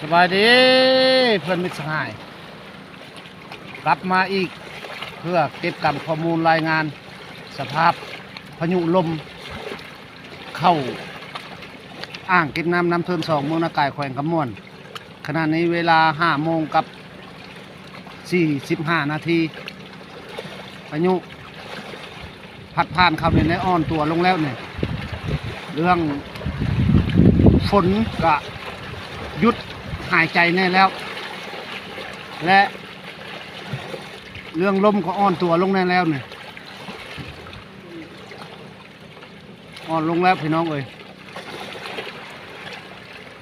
ສະບາຍດີເພື່ອນມິດສະຫາຍ ກັບມາອີກເພື່ອເກັບກຳຂໍ້ມູນລາຍງານສະພາບພາຍຸລົມເຂົ້າອ່າງເກັບນ້ຳນ້ຳເທີນສອງ ເມືອງນາກາຍ ແຂວງຄຳມ່ວນ. ຂະນະນີ້ເວລາຫ້າໂມງກັບສີ່ສິບຫ້ານາທີ ພາຍຸ ພັດຜ່ານເຂົ້ານີ້ ແລະ ອ່ອນຕົວລົງແລ້ວນີ້ ເລື່ອງຝົນກະຢຸດຫາຍໃຈແນ່ແລ້ວ ແລະ ເລື່ອງລົມກໍອ່ອນຕົວລົງແນ່ແລ້ວນີ້ ອ່ອນລົງແລ້ວພີ່ນ້ອງເອີຍ.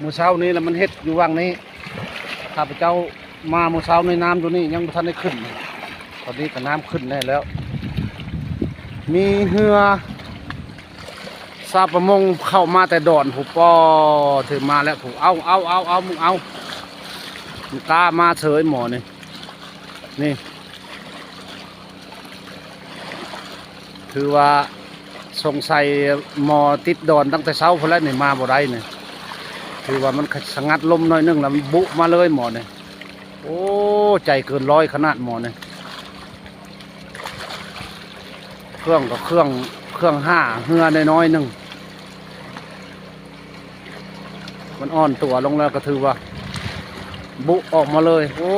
ມື້ເຊົ້ານີ້ລະມັນເຮັດຢູ່ຫວ່າງນີ້ ຂ້າພະເຈົ້າມາມື້ເຊົ້ານີ້ ນ້ຳຢູ່ນີ້ຍັງບໍ່ທັນໄດ້ຂຶ້ນ ຕອນນີ້ກໍນ້ຳຂຶ້ນແນ່ແລ້ວ. ມີເຮືອຊາວປະມົງເຂົ້າມາແຕ່ດອນພຸ້ນ ປໍ ຖືມາແລ້ວພຸ້ນ ເອົາ ເອົາ ເອົາ ເອົາ ມຶງເອົາ ມັນກ້າມາເສີຍໝໍນີ້ ນີ້ ຖືວ່າສົງໄສໝໍຕິດດອນຕັ້ງແຕ່ເຊົ້າພຸ້ນແຫຼະນີ້ ມາບໍ່ໄດ້ນີ້ ຖືວ່າມັນສະຫງັດລົມໜ້ອຍໜຶ່ງລະມັນບຸມາເລີຍໝໍນີ້. ໂອ້ ໃຈເກີນຮ້ອຍຂະໜາດໝໍນີ້. ເຄື່ອງກໍເຄື່ອງ ເຄື່ອງຫາເຮືອນ້ອຍໆໜຶ່ງ ມັນອ່ອນຕົວລົງແລ້ວກໍຖືວ່າບຸອອກມາເລີຍ. ໂອ້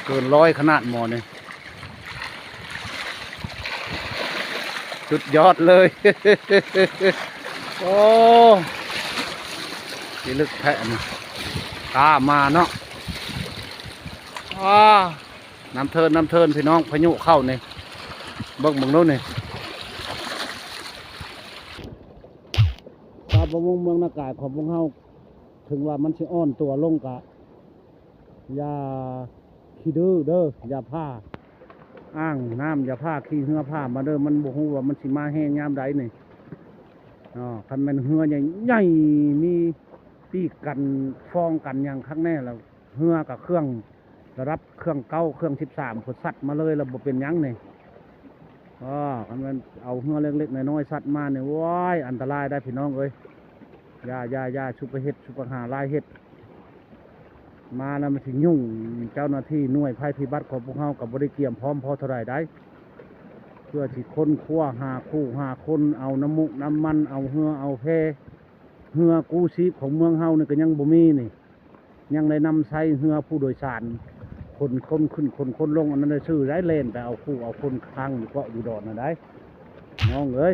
ເກີນຮ້ອຍຂະໜາດໝໍນີ້ ສຸດຍອດເລີຍ. ໂອ້ ຊິເລິກແທ້ອັນນີ້ ກ້າມາເນາະ. ອ້າ ນ້ຳເທີນ ນ້ຳເທີນພີ່ນ້ອງ ພາຍຸເຂົ້ານີ້ ເບິ່ງ ເບິ່ງດູນີ້. ຊາວປະມົງເມືອງນາກາຍຂອງພວກເຮົາ ເຖິງວ່າມັນຊິອ່ອນຕົວລົງກະ ຢ່າຂີ້ດື້ເດີ ຢ່າຜ່າອ່າງນ້ຳ ຢ່າຜ່າຂີ່ເຮືອຜ່າມາເດີ ມັນບໍ່ຮູ້ວ່າມັນຊິມາແຮງຍາມໃດນີ້. ອໍ ຄັນແມ່ນເຮືອໃຫຍ່ໆ ມີປີກກັນຟອງກັນຫຍັງຄັກແນ່ລະ ເຮືອກະເຄື່ອງ ລະດັບເຄື່ອງເກົ້າ ເຄື່ອງສິບສາມພຸ້ນ ຊັດມາເລີຍລະບໍ່ເປັນຫຍັງນີ້. ເອີ ຄັນແມ່ນເອົາເຮືອເລັກໆນ້ອຍໆຊັດມານີ້ ໂອ້ຍ ອັນຕະລາຍໄດ໋ພີ່ນ້ອງເອີຍ. ຢ່າ ຢ່າ ຢ່າ ສຸໄປເຮັດ ສຸໄປຫາຫຼາຍເຮັດ ມາແລ້ວມັນຊິຫຍຸ້ງ. ເຈົ້າໜ້າທີ່ໜ່ວຍໄພພິບັດຂອງພວກເຮົາກໍບໍ່ໄດ້ກຽມພ້ອມພໍເທົ່າໃດໄດ໋ ເພື່ອຊິຄົ້ນຄວ້າຫາຄູ່ຫາຄົນ ເອົານ້ຳມຸກນ້ຳມັນ ເອົາເຮືອເອົາແພ. ເຮືອກູ້ຊີບຂອງເມືອງເຮົານີ້ກໍຍັງບໍ່ມີນີ້ ຍັງໄດ້ນຳໃຊ້ເຮືອຜູ້ໂດຍສານ ຂົນຄົນຂຶ້ນຂົນຄົນລົງ ອັນນັ້ນຊື່ໄດ໋ ແລ່ນໄປເອົາຄູ່ເອົາຄົນຄ້າງຢູ່ເກາະຢູ່ດອນຫັ້ນໄດ໋ ນ້ອງເອີຍ.